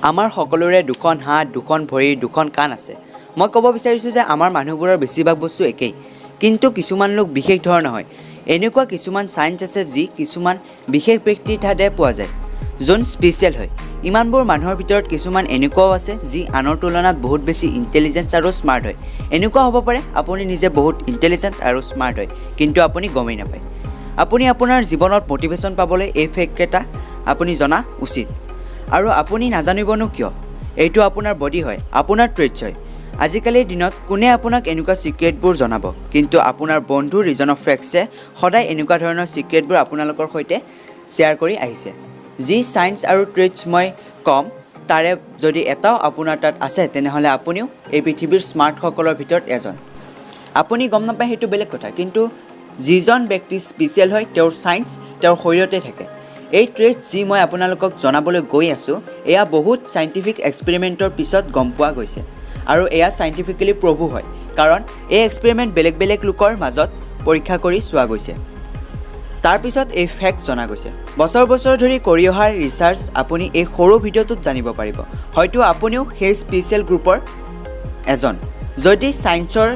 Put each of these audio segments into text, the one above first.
আমাৰ সকলোৰে দুখন হাত, দুখন ভৰি, দুখন কাণ আছে। মই ক'ব বিচাৰিছোঁ যে আমাৰ মানুহবোৰৰ বেছিভাগ বস্তু একেই, কিন্তু কিছুমান লোক বিশেষ ধৰণৰ হয়। এনেকুৱা কিছুমান চাইন্স আছে যি কিছুমান বিশেষ ব্যক্তিৰ তাতহে পোৱা যায়, যোন স্পেচিয়েল হয়। ইমানবোৰ মানুহৰ ভিতৰত কিছুমান এনেকুৱাও আছে যি আনৰ তুলনাত বহুত বেছি ইণ্টেলিজেঞ্চ আৰু স্মাৰ্ট হয়। এনেকুৱা হ'ব পাৰে আপুনি নিজে বহুত ইণ্টেলিজেণ্ট আৰু স্মাৰ্ট হয়, কিন্তু আপুনি গমেই নাপায়। আপুনি আপোনাৰ জীৱনত মটিভেশ্যন পাবলৈ এই ফেক্টকেইটা আপুনি জনা উচিত। আৰু আপুনি নাজানিবনো কিয়? এইটো আপোনাৰ বডি হয়, আপোনাৰ ট্ৰেইটছ হয়। আজিকালিৰ দিনত কোনে আপোনাক এনেকুৱা ছিক্ৰেটবোৰ জনাব? কিন্তু আপোনাৰ বন্ধু ৰিজন অফ ফেক্টছে সদায় এনেকুৱা ধৰণৰ ছিক্ৰেটবোৰ আপোনালোকৰ সৈতে শ্বেয়াৰ কৰি আহিছে। যি চাইন্স আৰু ট্ৰেইটছ মই ক'ম, তাৰে যদি এটাও আপোনাৰ তাত আছে, তেনেহ'লে আপুনিও এই পৃথিৱীৰ স্মাৰ্টসকলৰ ভিতৰত এজন। আপুনি গম নাপায়, সেইটো বেলেগ কথা, কিন্তু যিজন ব্যক্তি স্পেচিয়েল হয়, তেওঁৰ চাইন্স তেওঁৰ শৰীৰতে থাকে। এই ট্ৰেইট যি মই আপোনালোকক জনাবলৈ গৈ আছোঁ, এয়া বহুত চাইণ্টিফিক এক্সপেৰিমেণ্টৰ পিছত গম পোৱা গৈছে আৰু এয়া চাইণ্টিফিকেলি প্ৰভু হয়, কাৰণ এই এক্সপেৰিমেণ্ট বেলেগ বেলেগ লোকৰ মাজত পৰীক্ষা কৰি চোৱা গৈছে। তাৰপিছত এই ফেক্ট জনা গৈছে। বছৰ বছৰ ধৰি কৰি অহা ৰিচাৰ্চ আপুনি এই সৰু ভিডিঅ'টোত জানিব পাৰিব। হয়তো আপুনিও সেই স্পেচিয়েল গ্ৰুপৰ এজন। যদি ছায়েন্সৰ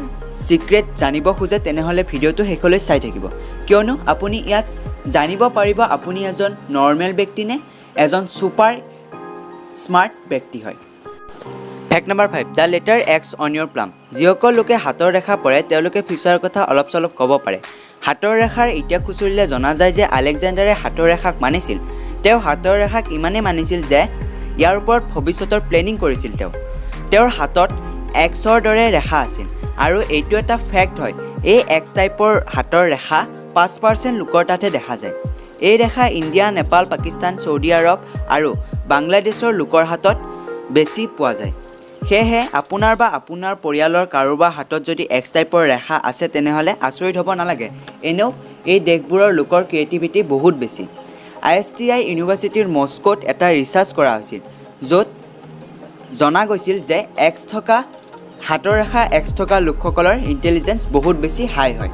ছিক্ৰেট জানিব খোজে, তেনেহ'লে ভিডিঅ'টো শেষলৈ চাই থাকিব, কিয়নো আপুনি ইয়াত জানিব পাৰিব আপুনি এজন নৰ্মেল ব্যক্তি নে এজন ছুপাৰ স্মাৰ্ট ব্যক্তি হয়। Fact number 5, the letter X on your palm. যিসকল লোকে হাতৰ ৰেখা পঢ়ে, তেওঁলোকে ফিউচাৰৰ কথা অলপ চলপ ক'ব পাৰে। হাতৰ ৰেখাৰ ইতিহাস খুচৰিলে জনা যায় যে আলেকজেণ্ডাৰে হাতৰ ৰেখাক মানিছিল। তেওঁ হাতৰ ৰেখাক ইমানেই মানিছিল যে ইয়াৰ ওপৰত ভৱিষ্যতৰ প্লেনিং কৰিছিল তেওঁ। তেওঁৰ হাতত এক্সৰ দৰে ৰেখা আছিল আৰু এইটো এটা ফেক্ট হয়, এই এক্স টাইপৰ হাতৰ ৰেখা 5% লোকৰ তাতহে দেখা যায়। এই ৰেখা ইণ্ডিয়া, নেপাল, পাকিস্তান, ছৌদি আৰৱ আৰু বাংলাদেশৰ লোকৰ হাতত বেছি পোৱা যায়। সেয়েহে আপোনাৰ বা আপোনাৰ পৰিয়ালৰ কাৰোবাৰ হাতত যদি এক্স টাইপৰ ৰেখা আছে, তেনেহ'লে আচৰিত হ'ব নালাগে। এনেও এই দেশবোৰৰ লোকৰ ক্ৰিয়েটিভিটি বহুত বেছি। আই এছ টি I ইউনিভাৰ্চিটিৰ মস্কোত এটা ৰিচাৰ্চ কৰা হৈছিল, য'ত জনা গৈছিল যে এক্স থকা হাতৰ ৰেখা এক্স থকা লোকসকলৰ ইণ্টেলিজেঞ্চ বহুত বেছি হাই হয়।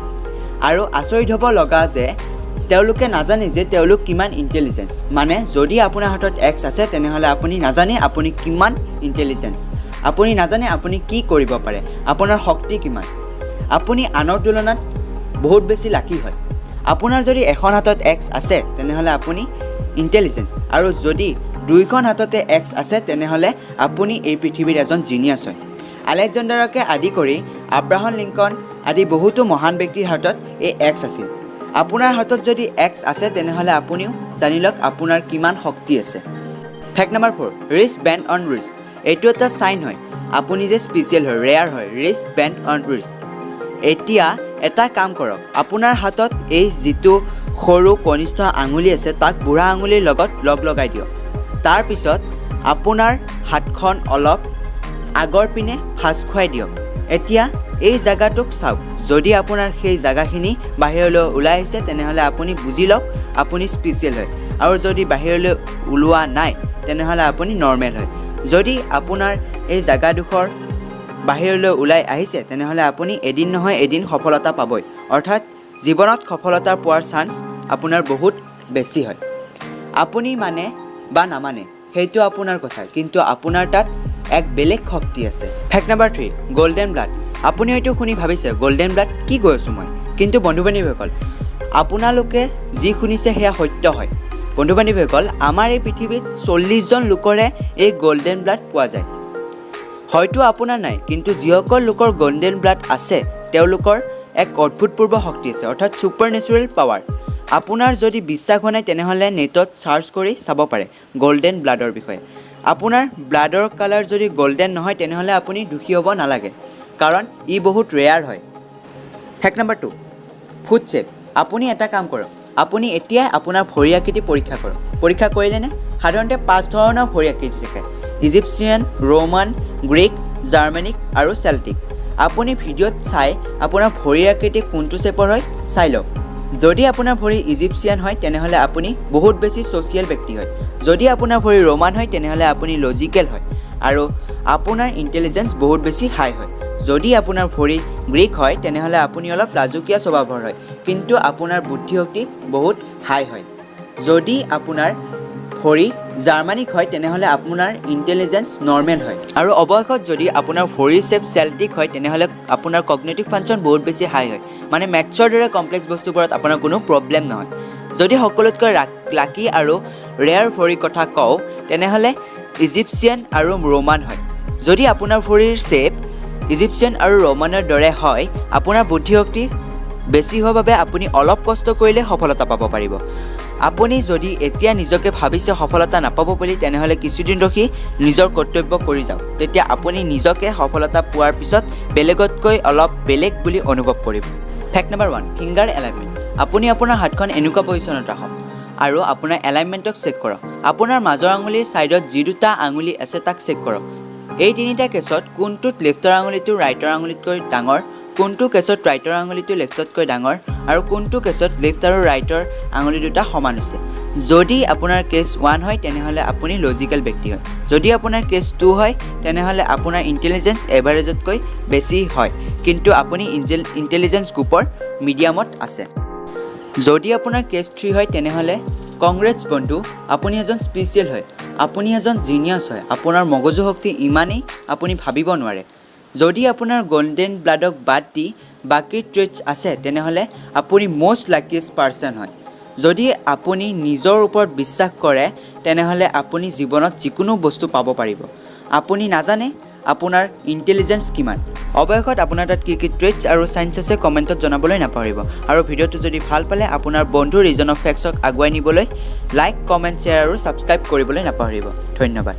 আৰু আচৰিত হ'ব লগা যে তেওঁলোকে নাজানে যে তেওঁলোক কিমান ইণ্টেলিজেঞ্চ। মানে যদি আপোনাৰ হাতত এক্স আছে, তেনেহ'লে আপুনি নাজানে আপুনি কিমান ইণ্টেলিজেঞ্চ। আপুনি নাজানে আপুনি কি কৰিব পাৰে, আপোনাৰ শক্তি কিমান। আপুনি আনৰ তুলনাত বহুত বেছি লাকি হয়। আপোনাৰ যদি এখন হাতত এক্স আছে, তেনেহ'লে আপুনি ইণ্টেলিজেঞ্চ আৰু যদি দুইখন হাততে এক্স আছে, তেনেহ'লে আপুনি এই পৃথিৱীৰ এজন জিনিয়াছ হয়। আলেকজেণ্ডাৰকে আদি কৰি আব্ৰাহম লিংকন আদি বহুতো মহান ব্যক্তিৰ হাতত এই এক্স আছিল। আপোনাৰ হাতত যদি এক্স আছে, তেনেহ'লে আপুনিও জানি লওক আপোনাৰ কিমান শক্তি আছে। Fact number 4, wrist bend on wrist. এইটো এটা চাইন হয় আপুনি যে স্পেচিয়েল হয়, ৰেয়াৰ হয়। Wrist band on wrist. এতিয়া এটা কাম কৰক, আপোনাৰ হাতত এই যিটো সৰু কনিষ্ঠ আঙুলি আছে, তাক বুঢ়া আঙুলিৰ লগত লগ লগাই দিয়ক। তাৰপিছত আপোনাৰ হাতখন অলপ আগৰ পিনে ভাঁজ খুৱাই দিয়ক। এতিয়া এই জেগাটোক চাওক। যদি আপোনাৰ সেই জেগাখিনি বাহিৰলৈ ওলাই আহিছে, তেনেহ'লে আপুনি বুজি লওক আপুনি স্পেচিয়েল হয় আৰু যদি বাহিৰলৈ ওলোৱা নাই, তেনেহ'লে আপুনি নৰ্মেল হয়। যদি আপোনাৰ এই জেগাডোখৰ বাহিৰলৈ ওলাই আহিছে, তেনেহ'লে আপুনি এদিন নহয় এদিন সফলতা পাবই, অৰ্থাৎ জীৱনত সফলতা পোৱাৰ চান্স আপোনাৰ বহুত বেছি হয়। আপুনি মানে বা নামানে, সেইটো আপোনাৰ কথা, কিন্তু আপোনাৰ তাত এক বেলেগ শক্তি আছে। Fact number 3, golden blood. আপুনি হয়তো শুনি ভাবিছে, গল্ডেন ব্লাড, কি কৈ আছোঁ মই? কিন্তু বন্ধু বান্ধৱীসকল, আপোনালোকে যি শুনিছে সেয়া সত্য হয়। বন্ধু বান্ধৱীসকল, আমাৰ এই পৃথিৱীত 40জন লোকৰে এই গল্ডেন ব্লাড পোৱা যায়। হয়তো আপোনাৰ নাই, কিন্তু যিসকল লোকৰ গল্ডেন ব্লাড আছে, তেওঁলোকৰ এক অদ্ভুতপূৰ্ব শক্তি আছে, অৰ্থাৎ ছুপাৰ নেচাৰেল পাৱাৰ। আপোনাৰ যদি বিশ্বাস হোৱা নাই, তেনেহ'লে নেটত চাৰ্চ কৰি চাব পাৰে গল্ডেন ব্লাডৰ বিষয়ে। আপোনাৰ ব্লাডৰ কালাৰ যদি গল্ডেন নহয়, তেনেহ'লে আপুনি দুখী হ'ব নালাগে, কাৰণ ই বহুত ৰেয়াৰ হয়। Fact number 2, foot shape. আপুনি এটা কাম কৰক, আপুনি এতিয়াই আপোনাৰ ভৰি আকৃতি পৰীক্ষা কৰক। পৰীক্ষা কৰিলেনে? সাধাৰণতে পাঁচ ধৰণৰ ভৰি আকৃতি থাকে: ইজিপছিয়ান, ৰোমান, গ্ৰীক, জাৰ্মানিক আৰু চেল্টিক। আপুনি ভিডিঅ'ত চাই আপোনাৰ ভৰিৰ আকৃতি কোনটো শ্বেপৰ হয় চাই লওক। যদি আপোনাৰ ভৰি ইজিপছিয়ান হয়, তেনেহ'লে আপুনি বহুত বেছি ছ'চিয়েল ব্যক্তি হয়। যদি আপোনাৰ ভৰি ৰোমান হয়, তেনেহ'লে আপুনি লজিকেল হয় আৰু আপোনাৰ ইণ্টেলিজেঞ্চ বহুত বেছি হাই হয়। যদি আপোনাৰ ভৰি গ্ৰীক হয়, তেনেহ'লে আপুনি অলপ লাজুকীয়া স্বভাৱৰ হয়, কিন্তু আপোনাৰ বুদ্ধিশক্তি বহুত হাই হয়। যদি আপোনাৰ ভৰি ভৰি জাৰ্মানিক হয়, তেনেহ'লে আপোনাৰ ইণ্টেলিজেঞ্চ নৰ্মেল হয়। আৰু অৱশেষত যদি আপোনাৰ ভৰিৰ শ্বেপ চেল্টিক হয়, তেনেহ'লে আপোনাৰ কগনেটিভ ফাংচন বহুত বেছি হাই হয়, মানে মেথছৰ দৰে কমপ্লেক্স বস্তুবোৰত আপোনাৰ কোনো প্ৰব্লেম নহয়। যদি সকলোতকৈ লাকি আৰু ৰেয়াৰ ভৰিৰ কথা কওঁ, তেনেহ'লে ইজিপচিয়ান আৰু ৰোমান হয়। যদি আপোনাৰ ভৰিৰ শ্বেপ ইজিপচিয়ান আৰু ৰোমানৰ দৰে হয়, আপোনাৰ বুদ্ধিশক্তি বেছি হোৱাৰ বাবে আপুনি অলপ কষ্ট কৰিলে সফলতা পাব পাৰিব। আপুনি যদি এতিয়া নিজকে ভাবিছে সফলতা নাপাব বুলি, তেনেহ'লে কিছুদিন ৰখি নিজৰ কৰ্তব্য কৰি যাওক। তেতিয়া আপুনি নিজকে সফলতা পোৱাৰ পিছত বেলেগতকৈ অলপ বেলেগ বুলি অনুভৱ কৰিব। Fact number 1, finger alignment. আপুনি আপোনাৰ হাতখন এনেকুৱা পজিশ্যনত ৰাখক আৰু আপোনাৰ এলাইনমেণ্টক চেক কৰক। আপোনাৰ মাজৰ আঙুলিৰ ছাইডত যি দুটা আঙুলি আছে, তাক চেক কৰক। এই তিনিটা কেছত কোনটোত লেফ্টৰ আঙুলিটো ৰাইটৰ আঙুলিতকৈ ডাঙৰ, কোনটো কেছত ৰাইটৰ আঙুলিটো লেফ্টতকৈ ডাঙৰ আৰু কোনটো কেছত লেফ্ট আৰু ৰাইটৰ আঙুলি দুটা সমান হৈছে। যদি আপোনাৰ কেছ 1 হয়, তেনেহ'লে আপুনি লজিকেল ব্যক্তি হয়। যদি আপোনাৰ কেছ 2 হয়, তেনেহ'লে আপোনাৰ ইণ্টেলিজেঞ্চ এভাৰেজতকৈ বেছি হয়, কিন্তু আপুনি ইণ্টেলিজেঞ্চ গ্ৰুপৰ মিডিয়ামত আছে। যদি আপোনাৰ কেছ 3 হয়, তেনেহ'লে কংগ্ৰেটছ বন্ধু, আপুনি এজন স্পেচিয়েল হয়, আপুনি এজন জিনিয়াছ হয়। আপোনাৰ মগজু শক্তি ইমানেই আপুনি ভাবিব নোৱাৰে। যদি আপোনাৰ গল্ডেন ব্লাডক বাদ দি বাকী ট্ৰেটছ আছে, তেনেহ'লে আপুনি মষ্ট লাকিয়েষ্ট পাৰ্চন হয়। যদি আপুনি নিজৰ ওপৰত বিশ্বাস কৰে, তেনেহ'লে আপুনি জীৱনত যিকোনো বস্তু পাব পাৰিব। আপুনি নাজানে আপোনাৰ ইণ্টেলিজেঞ্চ কিমান। অৱশেষত আপোনাৰ তাত কি কি ট্ৰেটছ আৰু চাইন্স আছে, কমেণ্টত জনাবলৈ নাপাহৰিব। আৰু ভিডিঅ'টো যদি ভাল পালে, আপোনাৰ বন্ধু ৰিজন অফ ফেক্টছক আগুৱাই নিবলৈ লাইক, কমেণ্ট, শ্বেয়াৰ আৰু ছাবস্ক্ৰাইব কৰিবলৈ নাপাহৰিব। ধন্যবাদ।